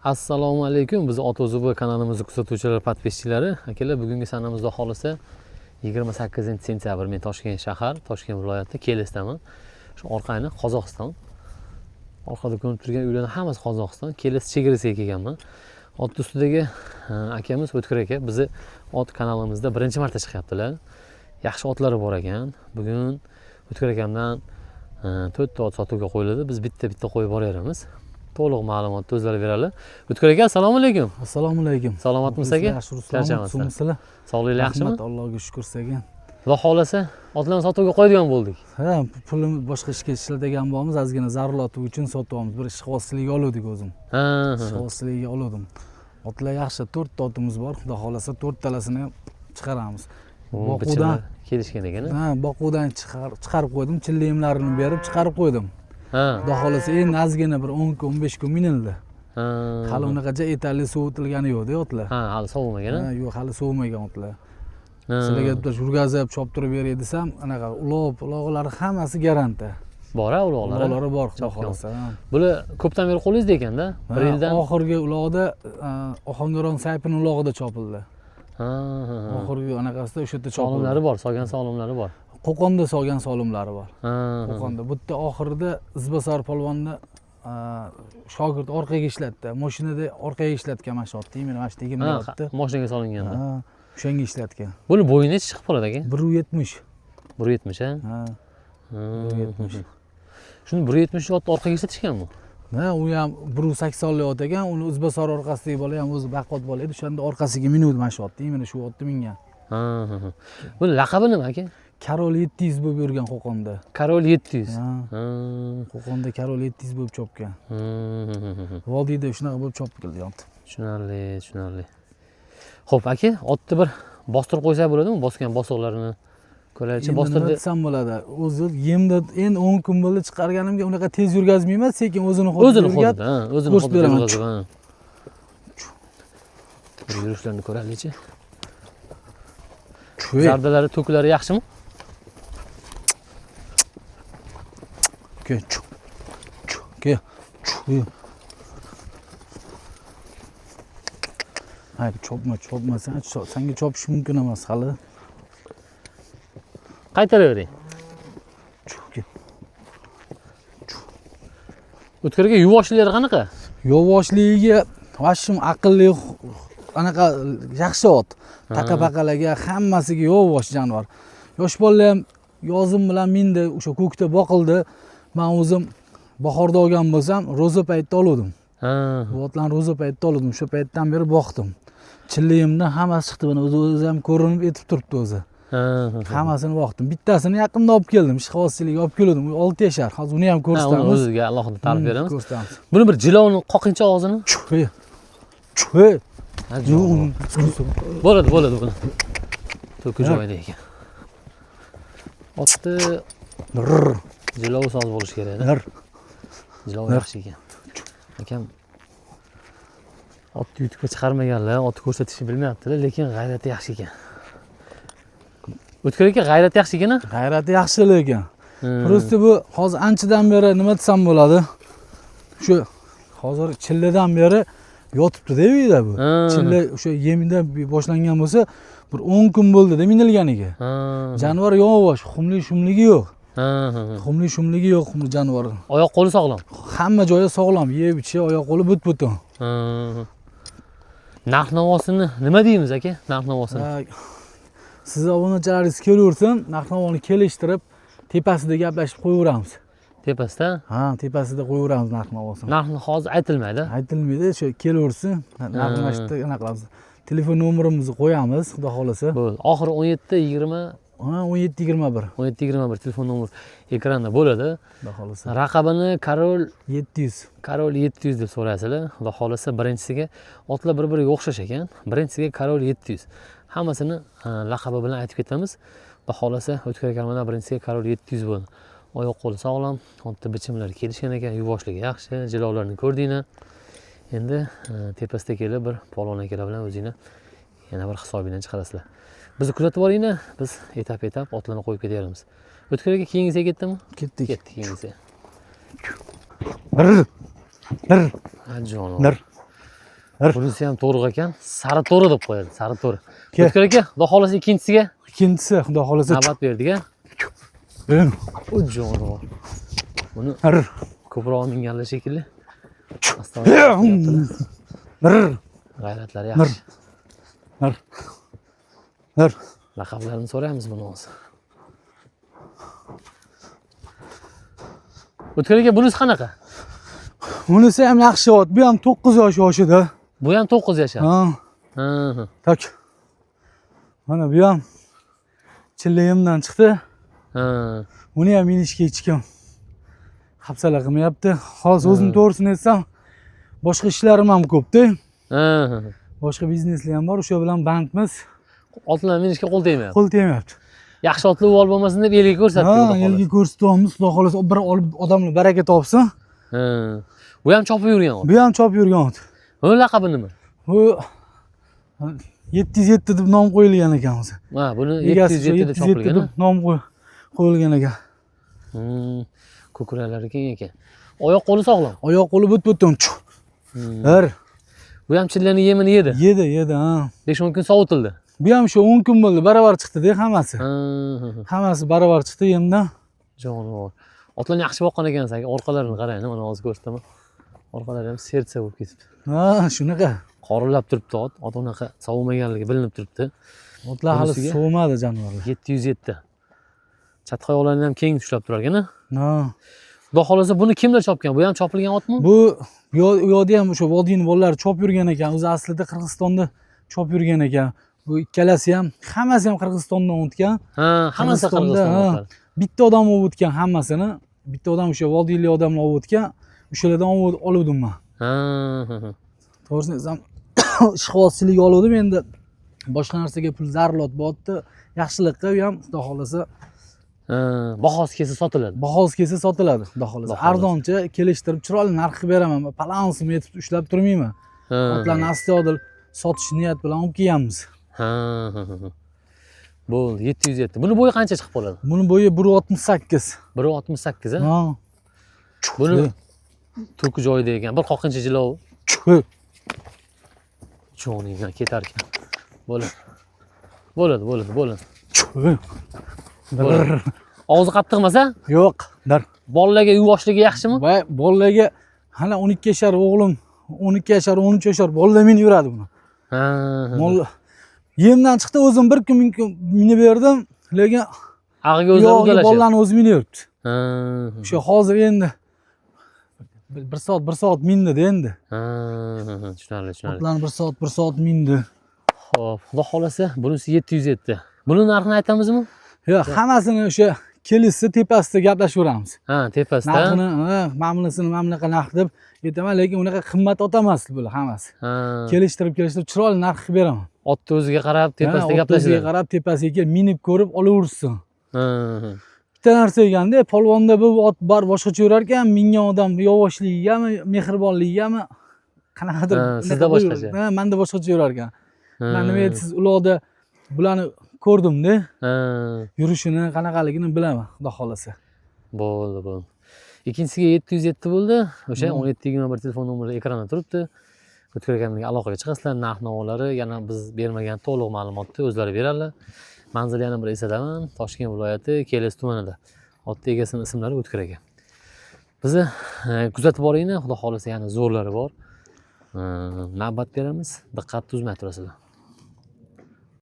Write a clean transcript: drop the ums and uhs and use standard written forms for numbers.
Assalomu alaykum, bizni Ot o'zi bu kanalimizni kuzatuvchilar, подписчиklari. Akalar, bugungi sanamizda xolisa 28 sentyabr. Men Toshkent shahar, Toshkent viloyati Kelesdaman. Shu orqani Qozog'iston. Orqada ko'rinib turgan uylarning hammasi Qozog'iston. Keles chegarasiga kelganman. Ot ustidagi akamiz O'tkir aka bizni ot kanalimizda birinchi marta chiqyaptilar. Yaxshi otlari bor ekan. Bugun O'tkir akamdan to'rtta ot sotuvga qo'yiladi. Biz bitta bitta qo'yib boraveramiz. To'liq ma'lumotni o'zlari beradi. O'tkir aka, assalomu alaykum. Assalomu alaykum. Salomatmisiz, aka? Yaxshi, Ruslan. Charchamasdan. Suvmisizlar? Sog'ligingiz yaxshimi? Rahmat, Allohga shukur sekin. Xudo xohlasa, otlarni sotuvga qo'yadigan bo'ldik. Ha, pulni boshqa ishga ishlatgan bo'lamiz, ozgina zarurati uchun sotyapmiz. Bir ishxoslikka oluvdik o'zim. Ha, ha. Ishxoslikka oluvdim. Otlar yaxshi, to'rtta otimiz bor. Xudo xohlasa, to'rttalasini ham chiqaramiz. O, bichimlar kelishgan ekan. Ha, boquvdan chiqarib qo'ydim, chillayimlarini berib chiqarib qo'ydim. Xudo xohlasa, endi ozgina bir 10 kun, 15 kun minildi. Hali unaqacha etarli sovutilgani yo'q-da otlar. Ha, hali sovimagan. Ha, yo'q, hali sovimagan otlar. Sizlarga bitta yurgazib choptirib beray desam, anaqa ulov, ulog'lari hammasi garanta. Bor, ha, uloqlari. Uloqlari bor, xudo Chopgan. xohlasa. Ha. Bular ko'pdan beri qo'lingizda ekanda? Bir Ha, yildan. Oxirgi uloqda Ohangaron Saypin ulog'ida chopildi. Ha, ha, ha. Oxirgi anaqasida o'sha yerda chopildi. Solimlari bor, solgan solimlari bor. Qo'qonda solgan solimlari bor. Ha, ha. Qo'qonda. Bu yerda oxirida Izbosar polvonni shogird orqaga ishlatdi. Mashinada orqaga ishlatgan mana shu otni, mana shu tegimda Ha, otni. mashinaga solinganda. Ha, o'shanga ishlatgan. Buni bo'yi necha chiqib qoladi, aka? 1.70. 1.70, ha? Ha, Ha. 1.70. Shuni 1.70 otni orqaga ishlatishganmi? Ha, u ham 1.80lik ot ekan, uni Izbosar orqasidagi bola ham o'zi baquvvat bola edi. O'shanda orqasiga minuvdi mana shu otni, mana shu otni mingan. Ha, ha, ha. Buni laqabi nima, aka? Karol 700 bo'lib yurgan Qo'qonda. Karol 700. Ha, Ha. Qo'qonda Karol 700 bo'lib chopgan. Ha, ha, ha. Vodiyda shunaqa bo'lib chopib keldi ot. Tushunarli, tushunarli. Xo'p, aka, otni bir bostirib qo'ysak bo'ladimi? Bosgan bosiqlarini ko'raylikchi, Endi nima bostirdi. desam bo'ladi? O'zi yemda endi 10 kun bo'ldi chiqarganimga, unaqa tez yurgazmayman, sekin o'zini xuddi O'zini yurgaz. xuddi, ha, o'zini ko'rsatib xuddi beraman. yurg'izib, ha. Bir yurishlarini ko'raylikchi. Chuy. Zardalari, to'klari yaxshimi? Ke, chu. Chu, ke. Chu. Hay, chopma, chopma, sen senga chopish mumkin emas hali. Qaytaravering. Chu, ke. O'tkirga yuvoshlari qanaqa? Yovoshligiga vashim aqlli, anaqa yaxshi ot. Taqa paqalarga hammasiga yovosh jonivor. Yosh bolalar ham yozim bilan mindi, o'sha ko'kda boqildi. Men o'zim bahorda olgan bo'lsam, ro'za paytida oluvdim. Bu otlarni ro'za paytida oluvdim. O'sha paytdan beri boqdim. Chillayimdan hammasi chiqdi, mana o'zi ham ko'rinib etib turibdi o'zi. Ha, ha. Hammasini boqdim. Bittasini yaqinda olib keldim, ishqibozchilikka olib keldim. U 6 yashar. Hozir uni ham Ha, uni ko'rsatamiz. o'ziga alohida ta'rif beramiz. Ko'rsatamiz. Buni bir jilovni qoqincha og'zini. Chuy. Chuy. Ha, bo'ladi, bo'ladi, bo'ladi. To'ki joyida ekan. Otni jilovi soz bo'lishi kerak edi. Nir. Jilovi Nir. yaxshi ekan. Akam otni YouTube'ga chiqarmaganlar, otni ko'rsatishni bilmayaptilar, lekin g'ayrati yaxshi ekan. O'tkir aka, g'ayrati yaxshi ekan, a? G'ayrati yaxshi lekin. Просто bu hozir anchadan beri nima desam bo'ladi? Shu hozir chilladan beri yotibdi-da uyda bu. Chilla o'sha yemida boshlangan bo'lsa, bir 10 kun bo'ldi-da minilganiga. Jonivor yovvosh, xumli shumligi yo'q. Ha, ha, ha. Xumli shumligi yo'q xumli jonivor. Oyoq qo'li sog'lom. Hamma joyi sog'lom, yeb ichi, oyoq qo'li but-butun. Ha. Narx navosini nima deymiz, aka? Narx navosini. Ha, sizni obunachilaringiz kelaversin, narx navoni kelishtirib, tepasida gaplashib qo'yaveramiz. Tepasida? Ha, tepasida qo'yaveramiz narx navosini. Narxni hozir aytilmaydi. Aytilmaydi, shu kelaversin, narxni mana shu yerda anaqa qilamiz. Telefon nomerimizni qo'yamiz, xudo xohlasa. Bo'ldi. Oxiri 17 20. Ha, 17 21. 17 21 telefon nomer ekranda bo'ladi. Xudo xohlasa. Raqamini Karol 700. Karol 700 deb so'raysizlar. Xudo xohlasa birinchisiga otlar bir-biriga o'xshash ekan. Birinchisiga Karol 700. Hammasini laqabi bilan aytib ketamiz. Xudo xohlasa O'tkir akamdan birinchisiga Karol 700 bo'ldi. Oyoq qo'li sog'lom, otni bichimlari kelishgan ekan, yuvoshligi yaxshi, jilovlarni ko'rdinglar. Endi tepasida kelib bir polvon akalar bilan o'zinglar yana bir hisobingdan chiqarasizlar. Bizni kuzatib boringlar, biz etap-etap otlarni qo'yib ketaveramiz. O'tkir aka, keyingisiga ketdimi? Ketdik. Ketdik keyingisiga. Bir. Bir. Ha, jonim. Nir. Bunisi ham to'riq ekan. Sari to'ri deb qo'yadi, sari to'ri. Kel. O'tkir aka, xudo xohlasa ikkinchisiga Ikkinchisi, xudo xohlasa. Navbat berdik a. U jonivor. Buni ko'proq minganlar shekilli. Astoydil. G'ayratlari yaxshi. Mir. Mir. Laqablarini so'raymiz buni hozir. O'tkir aka, bunisi qanaqa? Bunisi ham yaxshi ot. Bu ham 9 yosh yoshida. Bu ham 9 yashar. Ha. Ha. Tak. Mana bu ham chillayimdan chiqdi. Ha. Buni ham minishga hech kim hafsala qilmayapti. Hozir o'zim to'g'risini aytsam, boshqa ishlarim ham ko'p-da. Ha. Boshqa bizneslar ham bor, o'sha bilan bandmiz. Otlar minishga qo'l tegmayapti. Qo'l tegmayapti. Yaxshi otlar uvol bo'lmasin deb elga ko'rsatdi. Ha, Xudo xohlasa. elga ko'rsatyapmiz. Xudo xohlasa bir olib odamlar baraka topsin. Ha. Bu ham chopib yurgan ot. Bu ham chopib yurgan ot. Uni laqabi nima? Bu 707 deb nom qo'yilgan ekan o'zi. Ha, buni Egasi 707 deb 707 chopilgan. deb nom qo'yilgan ekan. Ko'kraklari keng ekan. Oyoq qo'li sog'lom. Oyoq qo'li but-butun. Bir. Bu ham chillani yemini yedi. Yedi, yedi, ha. 5-10 kun sovutildi. Bu ham shu 10 kun bo'ldi, baravar chiqdi-da hammasi. Ha. Hammasi baravar chiqdi yemdan. Jonivor. Otlarni yaxshi boqqan ekansiz aka. Orqalarini qarang, mana hozir ko'rsataman. Orqalari ham sertsa bo'lib ketibdi. Ha, shunaqa. Qorillab turibdi ot. Ot unaqa sovumaganligi bilinib turibdi. Otlar hali Bunisiga? sovumadi jonivorlar. 707. Chatqoyoqlarni ham keng ushlab turar ekan. Ha. Xudo xohlasa buni kimlar chopgan? Bu ham chopilgan otmi? Bu u yoqda ham o'sha vodiyning bolalari chopib yurgan ekan. O'zi aslida Qirg'izistonda chopib yurgan ekan. Bu ikkalasi ham, hammasi ham Qirg'izistondan o'tgan. Ha, hammasi Qirg'izistonda, Qirg'iziston ha. otlari. Bitta odam olib o'tgan hammasini. Bitta odam o'sha vodiylik odamlar olib o'tgan. O'shalardan oluvdim men. Ha, ha, ha. To'g'risini aytsam, ishqibozchilik oluvdim endi. Boshqa narsaga pul zaruriyat bo'lyapti. Yaxshilikqa u ham xudo xohlasa. Ha, bahosi kelsa sotiladi. Bahosi kelsa sotiladi, xudo xohlasa. Xudo xohlasa. Arzoncha kelishtirib chiroyli narx qilib beraman. Palon yetib ushlab turmayman. Ha. Otlarni astoydil sotish niyat bilan olib kelganmiz. Ha, ha, ha. Bo'ldi, 707. Buni bo'yi qancha chiqib qoladi? Buni bo'yi 1.68. 1.68, ha? Ha. Buni to'ki joyida ekan. Bir qoqincha jilov. Joningdan ketar ekan. Bo'ladi. Bo'ladi, bo'ladi, bo'ladi. Bo'ladi. Og'zi qattiq emas, a? Yo'q, dar. Bolalarga yuvoshligi yaxshimi? Va bolalarga hali 12 yashar o'g'lim, 12 yashar, 13 yashar bolalar minib yuradi buni. Ha. Mol yemdan chiqdi, o'zim bir kun minib berdim, lekin Ag'iga o'zlari uyog'iga udalashadi. bolalarni o'zi minib yuribdi. Ha. O'sha hozir endi bir soat, bir soat mindi-da endi. Ha, tushunarli, tushunarli. Otlarni bir soat, bir soat mindi. Xo'p, xudo xohlasa bunisi 707. Buni narxini aytamizmi? Yo'q, hammasini o'sha kelishsa tepasida gaplashaveramiz. Ha, tepasida. Narxini, ha, mana bunisini mana bunaqa narx deb aytaman, lekin unaqa qimmat ot emas bular hammasi. Ha. Kelishtirib, kelishtirib chiroyli narx qilib beraman. Otni o'ziga qarab tepasida Ha, otni o'ziga gaplashadi. qarab tepasiga kelib minib ko'rib olaversin. Ha. Bitta narsa ekanda, polvonda bu ot bor boshqacha yurar ekan, mingan odam yovvoshligigami, mehribonligigami qanaqadir Ha, sizda boshqacha. Ha, menda boshqacha yurar ekan. Ha. Man nima aytsiz, uloqda bularni ko'rdimda, Ha. yurishini, qanaqaligini bilaman, xudo xohlasa. Bo'ldi, bo'ldi. Ikkinchisiga 707 bo'ldi. O'sha 1721 telefon nomeri ekranda turibdi. O'tkir akamga aloqaga chiqasizlar, narx-navolari yana biz bermagan to'liq ma'lumotni o'zlari beradilar. Manzil yana bir eslataman, Toshkent viloyati Keles tumanida. Otni egasinin ismlari O'tkir aka. Bizni kuzatib boringlar, xudo xohlasa yana zo'rlari bor. Navbat beramiz, diqqatni uzmay turasizlar.